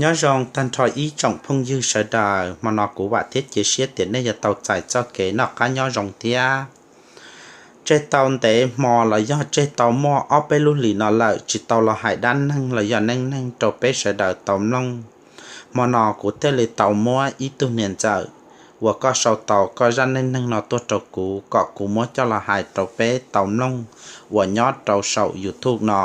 Nyob zoo tag nrho ib tsoom phooj ywg sawv daws, hmo no kuv vam thiab cia siab tias nej yuav tau txais txoj kev noj qab nyob zoo thiab. Tseg tau ntev hmo los yog tseg tau muaj ob peb lub hlis no lawm tsis tau los hais dab neeg los yog neej neeg rau peb sawv daws tau mloog. Hmo no kuv thiaj li tau muab ib tug niam ntxawm uas koj sau tau koj zaj neej neeg no tuaj rau kuv kom kuv muab coj los hais rau peb tau mloog uas nyob rau saum YouTube no.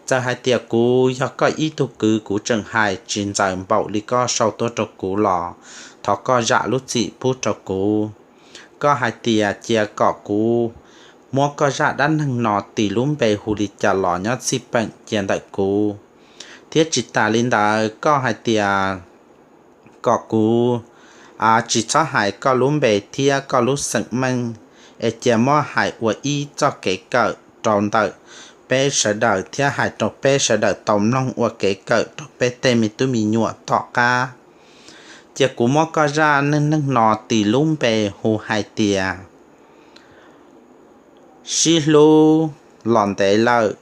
Txawm hais tias kuv yog koj ib tug kwv kuv tseem hais tsis ntxaws npaum li koj sau tuaj rau kuv los thov koj zam lub txim pub rau kuv. Koj hais tias cia kom kuv muab koj zaj dab neeg no tis lub npe hu li cas los nyob txij peem cia ntawm kuv. Thiab tsis tas li ntawd koj hais tias kom kuv tsis txhob hais koj lub npe thiab koj lub xeem meej, es cia muab hais ua ib txoj kev kawm rau ntawm peb sawv daws thiab hais rau peb sawv daws tau mloog ua kev kawm rau peb tej me tub me nyuam tom qab. Cia kuv muab koj zaj neej neeg no tis lub npe hu hais tias sib hlub los ntev lawm,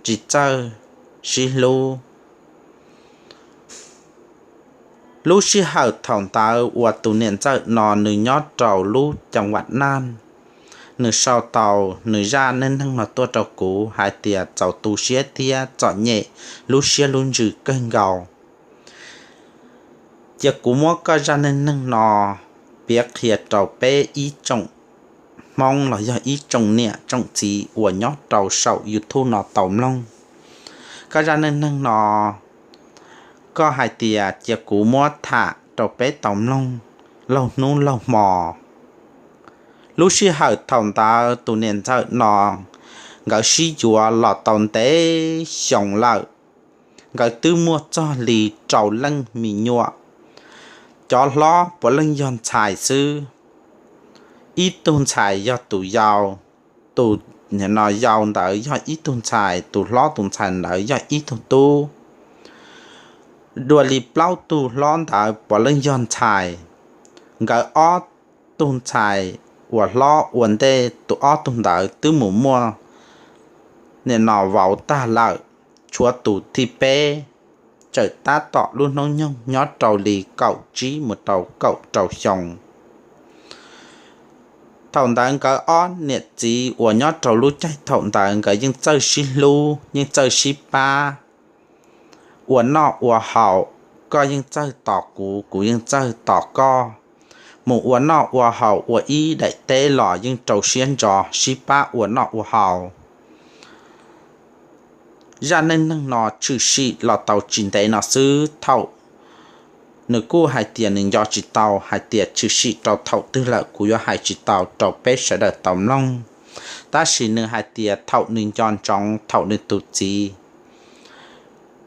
tsis txawj sib hlub. Lub sij hawm thaum ntawd uas tus niam ntxawm no nws nyob rau lub ceeb vaj naj, nws sau tau nws zaj neej neeg no tuaj rau kuv hais tias txaus tu siab thiab txom nyem lub siab lub ntsws kawg nkaus. Cia kuv muab koj zaj neej neeg no piav qhia rau peb ib tsoom Hmoob los yog ib tsoom niam tsoom txiv uas nyob rau saum YouTube no tau mloog. Koj zaj neej neeg no, koj hais tias cia kuv muab tham rau peb tau mloog laug hnub laug hmo. Lub sij hawm thaum ntawd tus niam ntxawm no nkawd sib yuav los tau ntev xyoo lawm. Nkawd twb muaj txog li rau leej me nyuam. Cov hlob puav leej yog ntxhais xwb. Ib tug ntxhais yog tus yau, tus yau ntawd yog ib tug ntxhais, tus hlob tus ntxhais ntawd yog ib tug tub. Dua li plaub tug hlob ntawd puav leej yog ntxhais. Nkawd ob tug ntxhais uas hlob ua ntej tus ob tug ntawd twb mus muaj niam no vauv tag lawm, tshuav tus thib peb tseem tab tom lub hnub nyoog nyob rau li kaum tsib mus rau kaum rau xyoo. Thaum ntawd nkawd ob niam txiv uas nyob rau lub caij thaum ntawd nkawd yeej txawj sib hlub, yeej txawj sib pab ua noj ua haus, koj yeej txawj tos kuv, kuv yeej txawj tos koj. Mus ua noj ua haus ua ib daim teb los yeej rau siab ntso sib pab ua noj ua haus. Zaj neej neeg no tshwm sim los tau tsis ntev no xwb thaum nws kuj hais tias nws nco tsis tau hais tias tshwm sim rau thaum twg lawm, kuv yuav hais tsis tau rau peb sawv daws tau mloog. Tab sis nws hais tias thaum nws nco ntsoov thaum nws tus txiv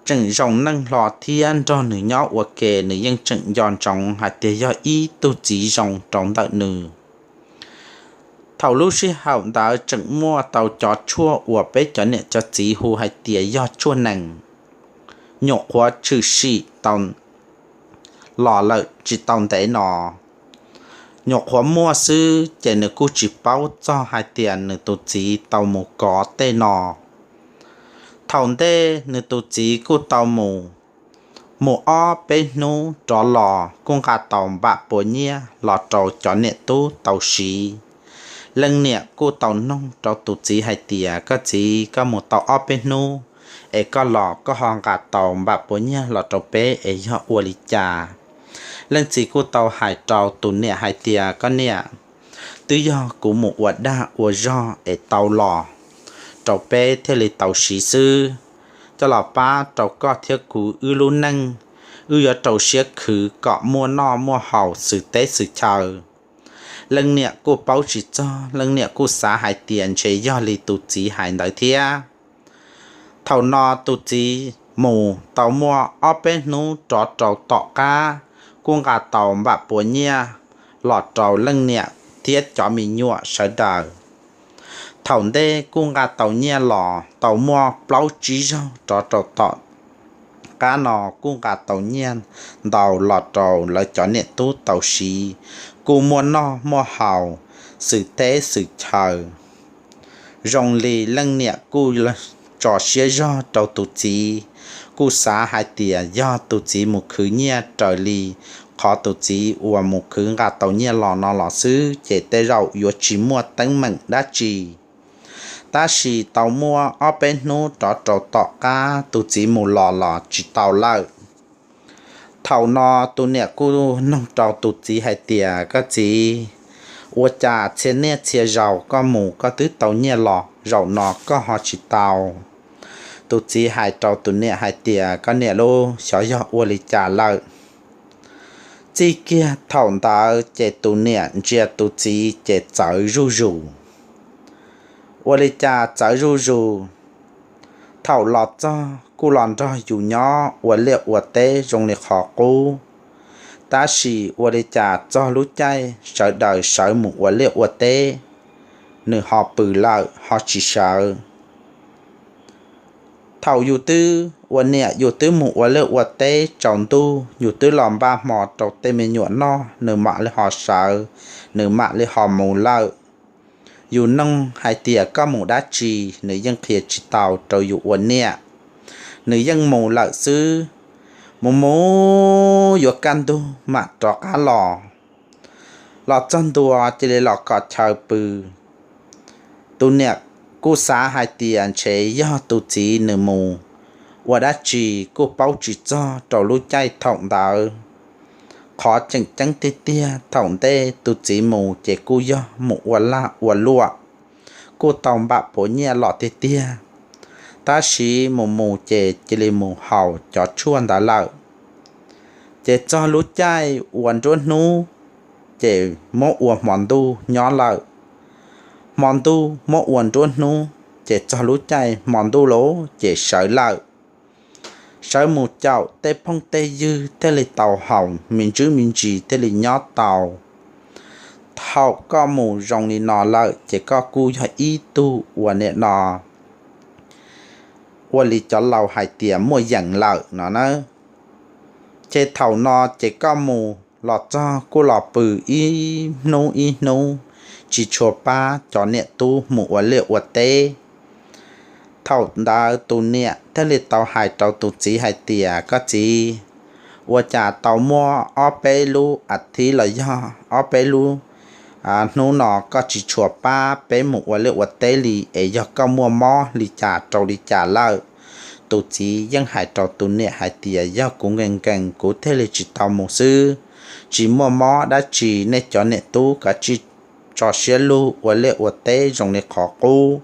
tseem zoo neej hlo thiab nrog nws nyob ua ke, nws yeej tseem nco ntsoov hais tias yog ib tug txiv zoo rau ntawm nws. Thaum lub sij hawm ntawd tseem muaj tau cov tshuaj uas peb cov niam cov txiv hu hais tias yog tshuaj nees. Nyuam qhuav tshwm sim tau los lawm tsis tau ntev no, nyuam qhuav muaj xwb ces nws kuj tsis paub txog hais tias nws tus txiv tau mus kov tej no. Thaum ntej nws tus txiv kuj tau mus, mus ob peb hnub rov los kuj nqa tau npam puas nyiaj los rau cov niam tub tau siv. Leej niam kuj tau noog rau tus txiv hais tias, koj txiv, koj mus tau ob peb hnub es koj los koj ho nqa tau npam puas nyiaj los rau peb es yog ua li cas? Leej txiv kuj tau hais rau tus niam hais tias, koj niam, twb yog kuv mus ua dag ua zog es tau los rau peb thiaj li tau siv xwb. Coj los pab rau koj thiab kuv wb lub neej, wb yuav rau siab khwv kom muaj noj muaj haus xwm teb xwm chaw. Leej niam kuj paub tsis txog, leej niam kuj xav hais tias ntshe yog li tus txiv hais ntawd thiab. Thaum no tus txiv mus tau muaj ob peb hnub rov rau tom qab, kuj nqa tau npam puas nyiaj los rau leej niam thiab cov me nyuam sawv daws. Thaum ntej kuj nqa tau nyiaj los tau muaj plaub tsib zaug rov rau tom qab no kuj nqa tau nyiaj ntau los rau lawv cov niam tub tau siv, kuj muaj noj muaj haus xwm teb xwm chaw. Zoo li leej niam kuj tso siab zog rau tus txiv, kuj xav hais tias yog tus txiv mus khwv nyiaj raws li qhov tus txiv uas mus khwv nqa tau nyiaj los no los xwb ces tej zaum yuav tsis muaj teeb meem dab tsi. Tab sis tau muaj ob peb hnub rov rau tom qab tus txiv mus los los tsis tau lawm. Thaum no tus niam kuj nug rau tus txiv hais tias, koj txiv, ua cas txhia niaj txhia zaus koj mus koj twb tau nyiaj los, zaum no koj ho tsis tau? Tus txiv hais rau tus niam hais tias, koj niam lauj, xyov yog ua li cas lawm. Txij kiag thaum ntawd ces tus niam ntsia tus txiv ces txawv zuj zus. Ua li cas txawv zuj zus? Thaum los txog kuj los nrog yus nyob ua liaj ua teb zoo li qhov qub, tab sis ua li cas txog lub caij sawv daws sawv mus ua liaj ua teb, nws ho pw lawm ho tsis sawv. Thaum yus twb ua niam yus twb mus ua liaj ua teb tsaus ntuj, yus twb los npaj hmo rau tej me nyuam noj, nws mam li ho sawv, nws mam li ho mus lawm. Yus nug hais tias koj mus dab tsi, nws yeej qhia tsis tau rau yus ua niam, nws yeej mus lawm xwb. Mus mus yuav kaj ntug mam rov qab los. Los txog ntua cia li los kos chaw pw. Tus niam kuj xav hais tias ntshe yog tus txiv nws mus ua dab tsi kuj paub tsis txog rau lub caij thaum ntawd. Qhov tseem ceeb tiag tiag thaum ntej tus txiv mus ces kuj yog mus ua laj ua luam, kuj tau npam puav nyiaj los tiag tiag, tab sis mus mus ces cia li mus haus cov tshuaj ntawd lawm. Ces txog lub caij ua nruab hnub, ces muab ua hmo ntuj nyob lawm. Hmo ntuj muab ua nruab hnub, ces txog lub caij hmo ntuj lawm ces sawv lawm. Sawv mus caum tej phooj tej ywg thiaj li tau haus me ntsis me ntsis thiaj li nyob tau. Thaum koj mus zoo li no lawm ces koj kuj yog ib tug uas nim no ua li cov laus hais tias muaj yees lawm no na. Ces thaum no ces koj mus los txog kuj los pw ib hnub ib hnub, tsis tshua pab cov niam tub mus ua liaj ua teb. Thaum ntawd tus niam thiaj li tau hais rau tus txiv hais tias, koj txiv, ua cas tau muaj ob peb lub a thiv los yog ob peb lub hnub no koj tsis tshua pab peb mus ua liaj ua teb li es yog koj muaj mob li cas rau li cas lawm? Tus txiv yeej hais rau tus niam hais tias yog kuv nkees nkees kuv thiaj li tsis tau mus xwb, tsis muaj mob dab tsi, nej cov niam tub kav tsij tso siab lug ua liaj ua teb zoo li qhov qub.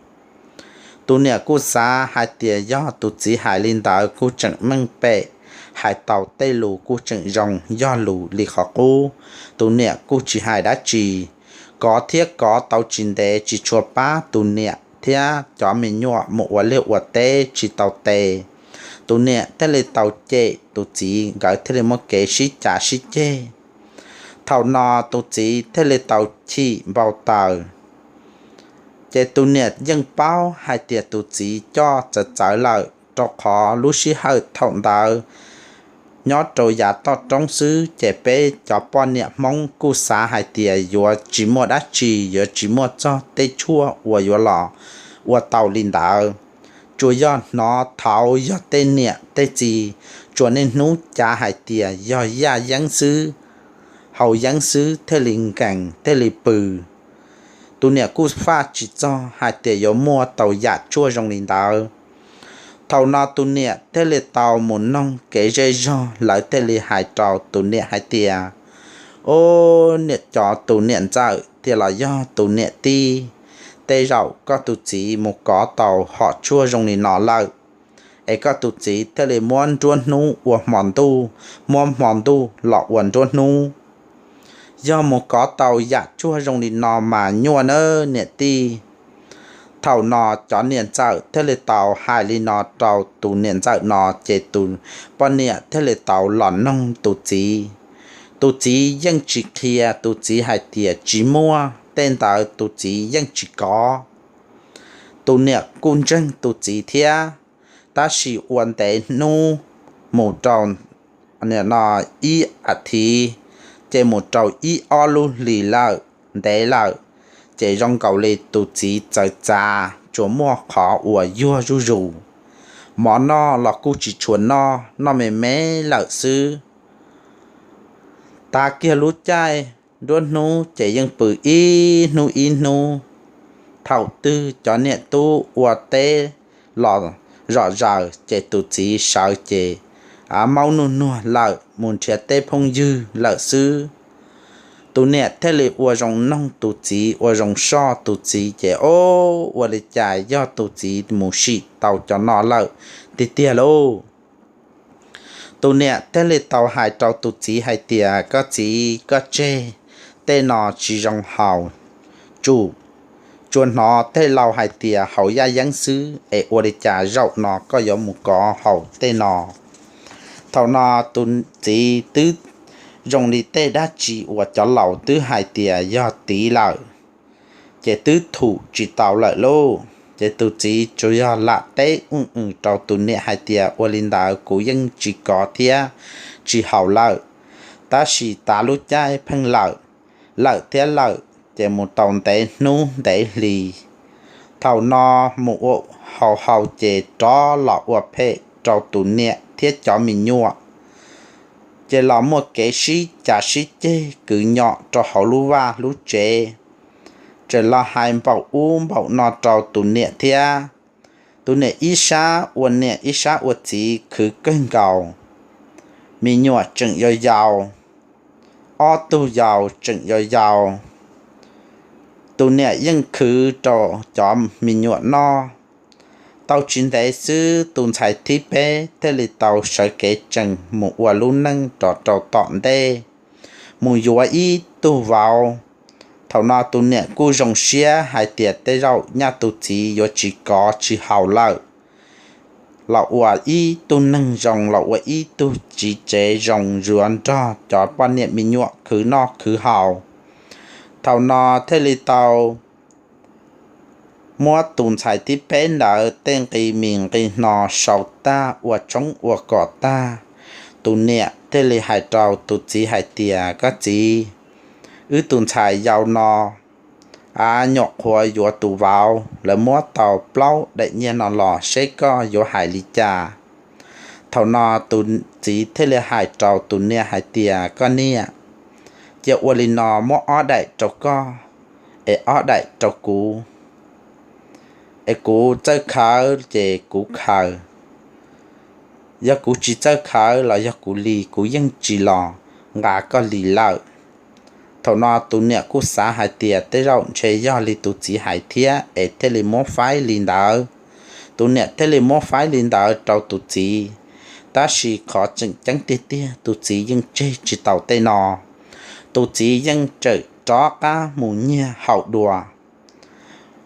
Tus niam kuj xav hais tias yog tus txiv hais li ntawd kuj tseem meej pem, hais tau tej lus kuj tseem zoo yog lus li qhov qub, tus niam kuj tsis hais dab tsi. Kov thiab kov tau tsis ntev tsis tshua pab tus niam thiab cov me nyuam mus ua liaj ua teb tsis tau tes. Tus niam thiaj li tau cem tus txiv, nkawd thiaj li muaj kev sib cav sib ceg. Thaum no tus txiv thiaj li tau chim npau taws. Ces tus niam yeej paub hais tias tus txiv coj txawv txawv lawm, rau qhov lub sij hawm thaum ntawd nyob rau yav toj roob xwb, ces peb cov poj niam Hmoob kuj xav hais tias yuav tsis muaj dab tsi, yuav tsis muaj txog tej tshuaj uas yuav los ua tau li ntawd. Tsuas yog hnov thaud yog tej niam tej txiv tsuas niaj hnub cav hais tias yog yaj yeeb xwb, haus yeeb xwb thiaj li nkees thiaj li pw. Tus niam kuj faj tsis txog hais tias yuav muaj tau yam tshuaj zoo li ntawd. Thaum no tus niam thiaj li tau mus noog kev zej zog, lawv thiaj li hais rau tus niam hais tias, o, niam, cov tus niam ntxawm thiab los yog tus niam tij, tej zaum koj tus txiv mus kov tau hom tshuaj zoo li no lawm, es koj tus txiv thiaj li muab nruab hnub ua hmo ntuj, muab hmo ntuj los ua nruab hnub. Yog mus kov tau yam tshuaj zoo li no mas nyuaj nawb niam tij. Thaum no cov niam ntxawm thiaj li tau hais li no rau tus niam ntxawm no, ces tus poj niam thiaj li tau los noog tus txiv. Tus txiv yeej tsis qhia, tus txiv hais tias tsis muaj, tej ntawd tus txiv yeej tsis kov. Tus niam kuj ntseeg tus txiv thiab, tab sis ua ntev hnub mus rau ib a thiv, ces mus rau ib ob lub hlis lawm, ntev lawm, ces zoo nkaus li tus txiv txawv txav, tsuas muaj qhov uas yuag zuj zus. mov noj los kuj tsis tshua noj, noj me me lawm xwb. Tav kiag lub caij nruab hnub ces yeej pw ib hnub ib hnub. Thaum twg cov niam tub ua teb los zom zaws ces tus txiv sawv ces maub nuj nuag lawm mus nrhiav tej phooj ywg lawm xwb. Tus niam thiaj li ua zoo noog tus txiv, ua zoo soj tus txiv ces, o, ua li cas yog tus txiv mus sim tau cov no lawm tiag tiag lauj. Tus niam thiaj li tau hais rau tus txiv hais tias, koj txiv, koj tseg tej no tsis zoo haus tsum. Tsuas hnov tej laus hais tias haus yaj yeeb xwb es ua li cas zaum no koj yuav mus kov haus tej no? Thaum no tus txiv twb zoo li tej dab tsi uas cov laus twb hais tias yog tiv lawm, ces twb thum tsis tau lawm lauj. Ces tus txiv tsuas yog lam teb ua rau tus niam hais tias, ua li ntawd kuv yeej tsis kov thiab tsis haus lawm. Tab sis tav lub caij pheej lawm, lawm thiab lawm, ces mus tau ntev hnub ntev hli. Thaum no mus ua haus haus ces rov los ua phem rau tus niam thiab cov me nyuam. Ces los muaj kev sib cav sib ceg kwv nyom rau hauv lub vaj lub tsev. Tseem los hais npaum ub npaum no rau tus niam thiab. Tus niam ib sab ua niam ib sab ua txiv khwv kawg nkaus. Me nyuam tseem yau yau, ob tug yau tseem yau yau. Tus niam yeej khwv rau cov me nyuam noj. Tau tsis ntev xwb tus ntxhais thib peb thiaj li tau sawv kev tsees mus ua lub neej rov rau tom ntej, mus yuav ib tug vauv. Thaum no tus niam kuj zoo siab hais tias tej zaum nyaj tus txiv yuav tsis kov tsis haus lawm, los ua ib tug neeg zoo, los ua ib tug txiv tsev zoo yuav nrog cov poj niam me nyuam khwv noj khwv haus. Thaum no thiaj li tau muab tus ntxhais thib peb ntawd tej nqi mis nqi hno sau tag ua tshoob ua kos tag. Tus niam thiaj li hais rau tus txiv hais tias, koj txiv, wb tus ntxhais yau no, a, nyuam qhuav yuav tus vauv, lawv muab tau plaub daim nyiaj no los seb koj yuav hais li cas. Thaum no tus txiv thiaj li hais rau tus niam hais tias, koj niam, cia ua li no, muab ob daim rau koj, es ob daim rau kuv, es kuv txawj khawv ces kuv khawv, yog kuv tsis txawj khawv los yog kuv li, kuv yeej tsis los nqa koj li lawm. Thaum no tus niam kuj xav hais tias tej zaum ntshe yog li tus txiv hais thiab es thiaj li muab faib li ntawd. Tus niam thiaj li muab faib li ntawd rau tus txiv, tab sis qhov tseem ceeb tiag tiag tus txiv yeej tseg tsis tau tej no. Tus txiv yeej tseem rov qab mus nyiag haus dua.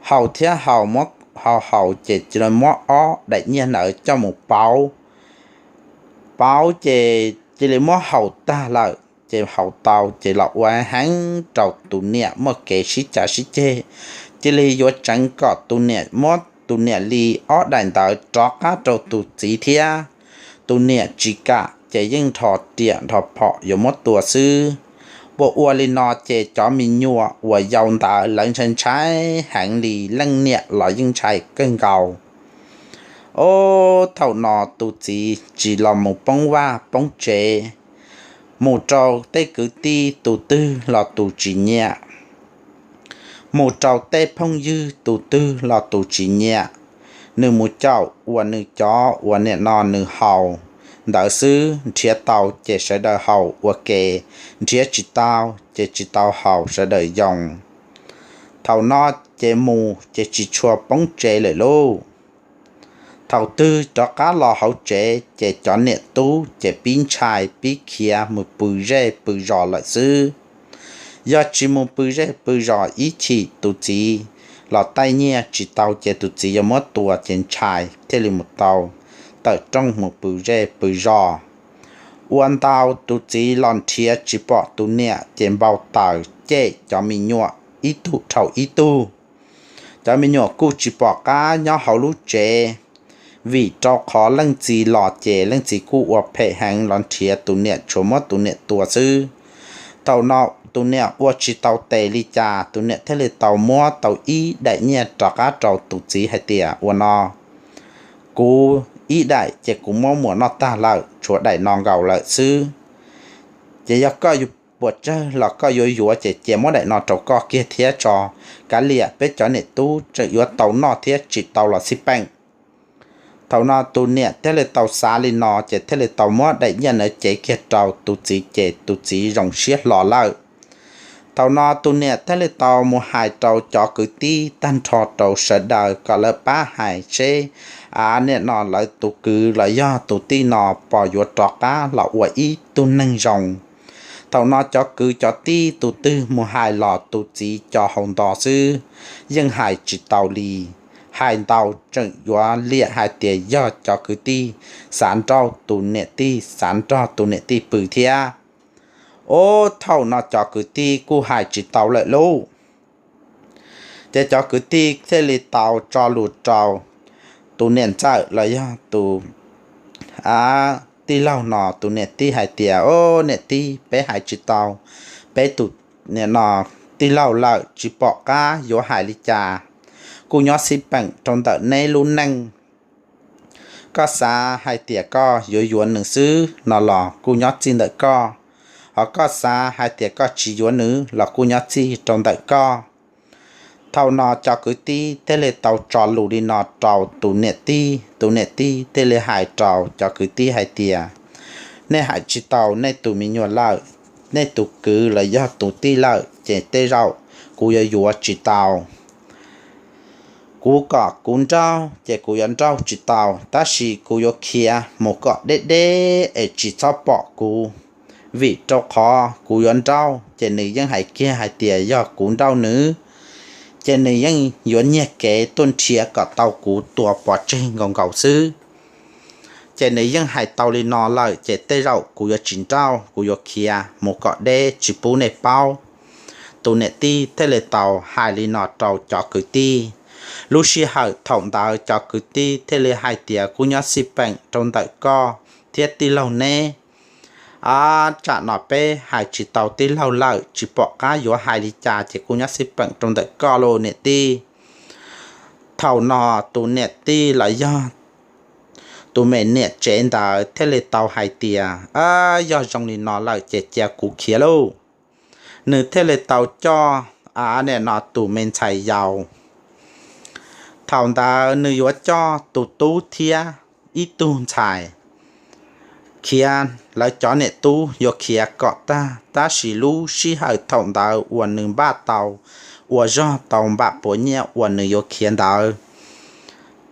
Haus thiab haus, muab haus haus ces cia li muab ob daim nyiaj ntawd coj mus pauv. Pauv ces cia li muab haus tag lawm, ces haus tau ces los ua heev rau tus niam muaj kev sib cav sib ceg, cia li yuav tseev kom tus niam muab tus niam li ob daim ntawd rov qab rau tus txiv thiab. Tus niam tsis kam ces yeej nrho riam nrho phom yuav muab tua xwb. Ua ua li no ces cov me nyuam uas yau ntawd lawv ntshai ntshai heev li, leej niam los yeej ntshai kawg nkaus. Ob, thaum no tus txiv tsis los mus poob vaj poob tsev, mus rau tej kwv tij tus twg los tus tsis nyiam, mus rau tej phooj ywg tus twg los tus tsis nyiam. Nws mus caum uas nws cov uas niam no nws haus ntawd xwb, nrhiav tau ces sawv daws haus ua ke, nrhiav tsis tau ces tsis tau haus sawv daws yoo. Thaum no ces mus ces tsis tshua poob tsev lawm lauj. Thaum twg rov qab los hauv tsev ces cov niam tub ces pib ntshai pib khiav mus pw zej pw zos lawm xwb. Yog tsis mus pw zej pw zos ib chim tus txiv los taij nyiaj tsis tau ces tus txiv yuav muab tua ces ntshai thiaj li mus tau tawm rooj mus pw zej pw zos. Ua ntau tus txiv los nrhiav tsis pom tus niam ces npau taws cem cov me nyuam ib tug dhau ib tug. Cov me nyuam kuj tsis pom qab nyob hauv lub tsev, vim rau qhov leej txiv los ces leej txiv kuj ua phem heev los nrhiav tus niam tshuav muab tus niam tua xwb. Thaum no tus niam ua tsis tau tes li cas, tus niam thiaj li tau muab tau ib daim nyiaj rov qab rau tus txiv hais tias, ua no, kuv ib daim ces kuv muab muas noj tag lawm, tshuav daim no nkaus lawm xwb. Ces yog koj puas tsawg los koj yuav yuav ces cia muab daim no rau koj kiag thiab tso, kav liam peb cov niam tub tseem yuav tau noj thiab tsis tau los xij peem. Thaum no tus niam thiaj li tau xav li no ces thiaj li tau muab daim nyiaj ntawd cev kiag rau tus txiv ces tus txiv zoo siab hlo lawm. Thaum no tus niam thiaj li tau mus hais rau cov kwv tij tag nrho rau sawv daws kom lawv pab hais seb, a, nim no lawv tus kwv los yog tus tij no puas yuav rov qab los ua ib tug neeg zoo. Thaum no cov kwv cov tij tus twg mus hais los tus txiv co hau nto xwb, yeej hais tsis tau li. Hais ntau tseem yuav liam hais tias yog cov kwv tij xav nrauj tus niam tij, xav nrog tus niam tij pw thiab. Ub, thaum no cov kwv tij kuj hais tsis tau lawm lauj. Ces cov kwv tij thiaj li tau tso lus rau tus niam ntxawm los yog tus, a, tij laug no tus niam tij hais tias, Ub, niam tij, peb hais tsis tau peb tus, nim no, tij laug lawm, tsis pom qab yuav hais li cas. Kuj nyob xij peem rau ntawm neb lub neej. Koj xav hais tias koj yuav yuav nws xwb no los kuj nyob txij ntawm koj, ho koj xav hais tias koj tsis yuav nws los kuj nyob txij rau ntawm koj. Thaum no cov kwv tij thiaj li tau tso lus li no rau tus niam tij, tus niam tij thiaj li hais rau cov kwv tij hais tias, Nej hais tsis tau nej tus me nyuam lawm, nej tus kwv los yog tus tij lawm ces tej zaum kuv yuav yuav tsis tau. Kuv kom kuv nrauj ces kuv yuav nrauj tsis tau, tab sis kuv yuav khiav mus kom deb deb es tsis txhob pom kuv, vim rau qhov kuv yuav nrauj ces nws yeej hais kiag hais tias yog kuv nrauj nws, ces nws yeej yuav nyiag kev tuaj nrhiav kom tau kuv tua pov tseg nkaus nkaus xwb. Ces nws yeej hais tau li no lawm ces tej zaum kuv yuav tsis nrauj, kuv yuav khiav mus kom deb tsis pub nej paub. Tus niam tij thiaj li tau hais li no rau cov kwv tij. Lub sij hawm thaum ntawd cov kwv tij thiaj li hais tias, Kuj nyob xij peem rau ntawm koj thiab tij laug neb. A, tsam no peb hais tsis tau tij laug lawm, tsis pom qab yuav hais li cas ces kuj nyob xij peem rau ntawm koj lauj niam tij. Thaum no tus niam tij los yog tus me niam tsev ntawd thiaj li tau hais tias, A, yog zoo li no lawm ces cia kuv khiav lauj. Nws thiaj li tau coj, a, nim no tus me ntxhais yau. Thaum ntawd nws yuav coj tus tub thiab ib tug ntxhais khiav, lawv cov niam tub yuav khiav kom tag, tab sis lub sij hawm thaum ntawd uas nws npaj tau ua zog tau npam puav nyiaj uas nws yuav khiav ntawd,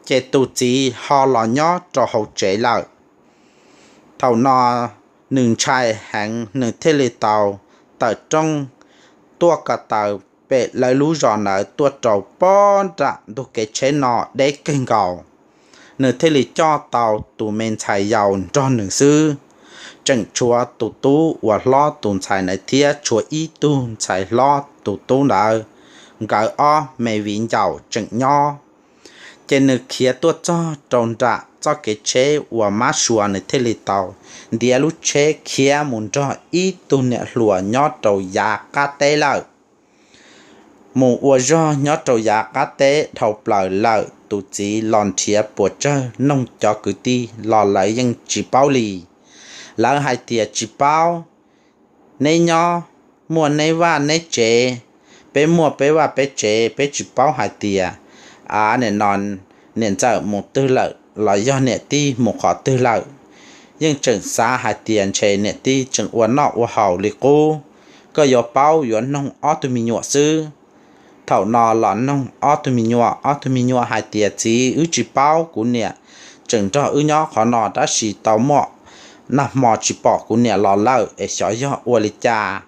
ces tus txiv ho los nyob rau hauv tsev lawm. Thaum no nws ntshai heev, nws thiaj li tau tawm rooj tuaj ko taw pem lawv lub zos ntawd tuaj rau pob nram ntug kev tsheb no deb kawg nkaus. Nws thiaj li coj tau tus me ntxhais yau nrog nws xwb, tseem tshuav tus tub uas hlob tus ntxhais ntawd thiab tshuav ib tug ntxhais hlob tus tub ntawd, nkawd ob me viv ncaus tseem nyob. Ces nws khiav tuaj txog rau nram txoj kev tsheb uas mab sua, nws thiaj li tau ntiav lub tsheb khiav mus nrog ib tug niam hluas nyob rau yav qab teb lawm. Mus ua zog nyob rau yav qab teb dhau plaws lawm, tus txiv los nrhiav puas tsawg noog cov kwv tij los lawv yeej tsis paub li. Lawv hais tias, Tsis paub, neb nyob muaj neb vaj neb tsev, peb muaj peb vaj peb tsev, peb tsis paub hais tias, a, nim no niam ntxawm mus twg lawm los yog niam tij mus qhov twg lawm. Yeej tseem xav hais tias ntshe niam tij tseem ua noj ua haus li qub, koj yuav paub yuav noog ob tug me nyuam xwb. Thaum no los noog ob tug me nyuam, ob tug me nyuam hais tias, Txiv, wb tsis paub, kuv niam tseem nrog wb nyob qhov no tab sis tau muaj nag hmo tsis pom kuv niam los lawm es xyov yog ua li cas.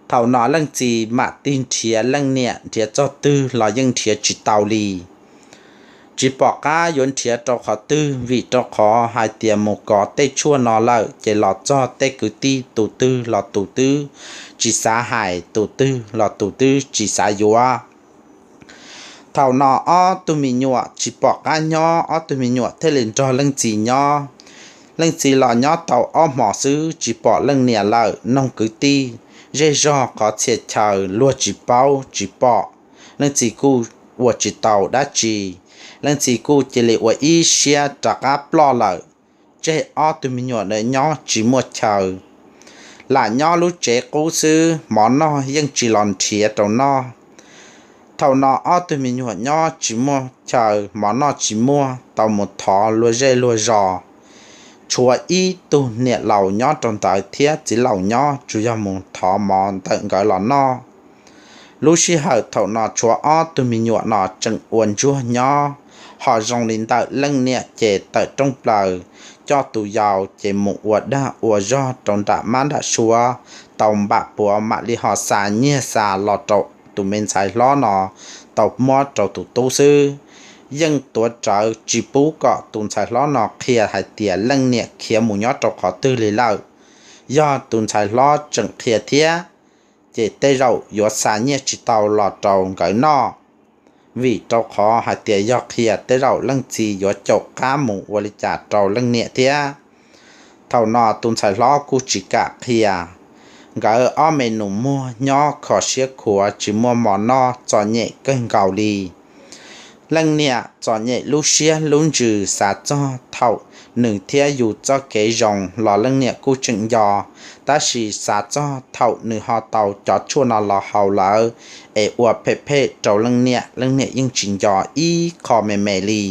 Thaum no leej txiv mam tig nrhiav leej niam, nrhiav txog twg los yeej nrhiav tsis tau li. Tsis pom qab yuav nrhiav rau qhov twg, vim rau qhov hais tias mus kov tej tshuaj no lawm ces los txog tej kwv tij tus twg los tus twg tsis xav hais, tus twg los tus twg tsis xav yuav. Thaum no ob tug me nyuam tsis pom qab nyob, ob tug me nyuam thiaj li nrog leej txiv nyob. Leej txiv los nyob tau ob hmos xwb tsis pom leej niam lawm, noog kwv tij zej zog qhov txhia chaw luag tsis paub tsis pom, leej txiv kuj ua tsis tau dab tsi. Leej txiv kuj cia li ua ib siab rov qab ploj lawm, tseg ob tug me nyuam ntawd nyob tsis muaj chaw. Lam nyob lub tsev qub xwb, mov noj yeej tsis los nrhiav rau noj. Thaum no ob tug me nyuam nyob tsis muaj chaw, mov noj tsis muaj, tau mus thov luag zej luag zos. Tshuav ib tug niam laus nyob rau ntawd thiab txiv laus nyob, tsuas yog mus thov mov ntawm nkawd los noj. Lub sij hawm thaum no tshuav ob tug me nyuam no tseem ua ntsuag nyob, ho zoo li ntawm leej niam ces tawm rooj plaws, coj tus yau ces mus ua dag ua zog rau nram mab nram suav, tau npam puav mam li ho xa nyiaj xa los rau tus me ntxhais hlob no, tau muab rau tus tub xwb. Yeej tuav rawv tsis pub kom tus ntxhais hlob no qhia hais tias leej niam khiav mus nyob rau qhov twg li lawm. Yog tus ntxhais hlob tseem qhia thiab, ces tej zaum yuav xa nyiaj tsis tau los rau nkawd noj, vim rau qhov hais tias yog qhia tej zaum leej txiv yuav caum qab mus ua li cas rau leej niam thiab. Thaum no tus ntxhais hlob kuj tsis kam qhia. Nkawd ob me nus muag nyob kho siab khuav tsis muaj mov noj, txom nyem kawg nkaus li. Leej niam txom nyem lub siab lub ntsws xav txog thaum nws thiab yus txoj kev zoo los leej niam kuj tseem nco, tab sis xav txog thaum nws ho tau cov tshuaj no los haus lawm es ua phem phem rau leej niam, leej niam yeej tsis nco ib qho me me li.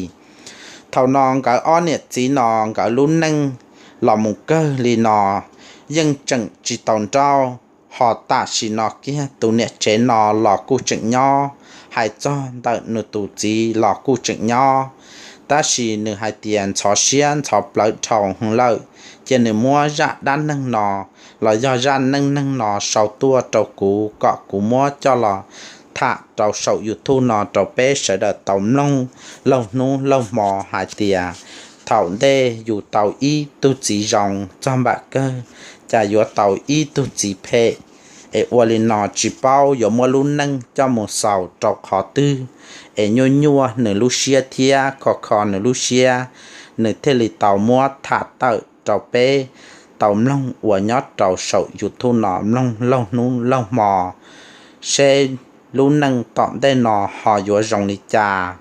Thaum no nkawd ob niam txiv no nkawd lub neej los mus kawg li no yeej tseem tsis tau nrauj, ho tam sim no kiag tus niam tsev no los kuj tseem nyob, hais txog ntawm nws tus txiv los kuj tseem nyob, tab sis nws hais tias ntxhov siab ntxhov plawv dhau heev lawm, cia nws muab zaj dab neeg no los yog zaj neej neeg no sau tuaj rau kuv kom kuv muab coj los tham rau saum YouTube no rau peb sawv daws tau mloog laug hnub laug hmo hais tias thaum ntej yus tau ib tug txiv zoo txog npaum kawg, cas yuav tau ib tug txiv phem, es ua li no tsis paub yuav muab lub neej coj mus xaus rau qhov twg, es nyuaj nyuaj nws lub siab thiab kho kho nws lub siab, nws thiaj li tau muab tham tawm rau peb tau mloog uas nyob rau saum YouTube no mloog laug hnub laug hmo, seb lub neej tom ntej no ho yuav zoo li cas.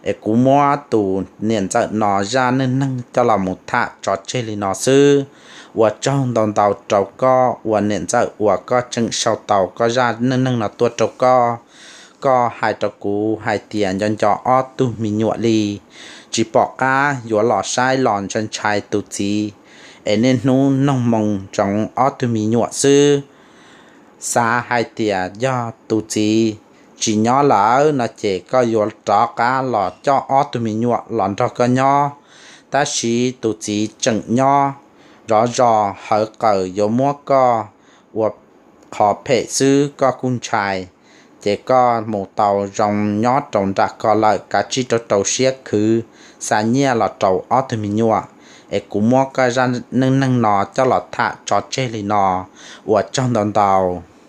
Es kuv muab tus niam ntxawm no zaj neej neeg coj los mus tham tso tseg li no xwb. Ua tsaug ntau ntau rau koj uas niam ntxawm uas koj tseem sau tau koj zaj neej neeg no tuaj rau koj. Koj hais rau kuv hais tias nco nco ob tug me nyuam li, tsis pom qab yuav los saib los ntshai ntshai tus txiv, es niaj hnub noog moo ntsoov ob tug me nyuam xwb. Xav hais tias yog tus txiv tsis nyob lawm no ces koj yuav rov qab los coj ob tug me nyuam los nrog koj nyob, tab sis tus txiv tseem nyob, zov zos hawv qaws yuav muab koj ua qhov phem xwb koj kuj ntshai. Ces koj mus tau zoo nyob rau nram ko lawm kav tsij rau rau siab khwv xa nyiaj los rau ob tug me nyuam, es kuv muab koj zaj neej neeg no coj los tham tso tseg li no. Ua tsaug ntau ntau.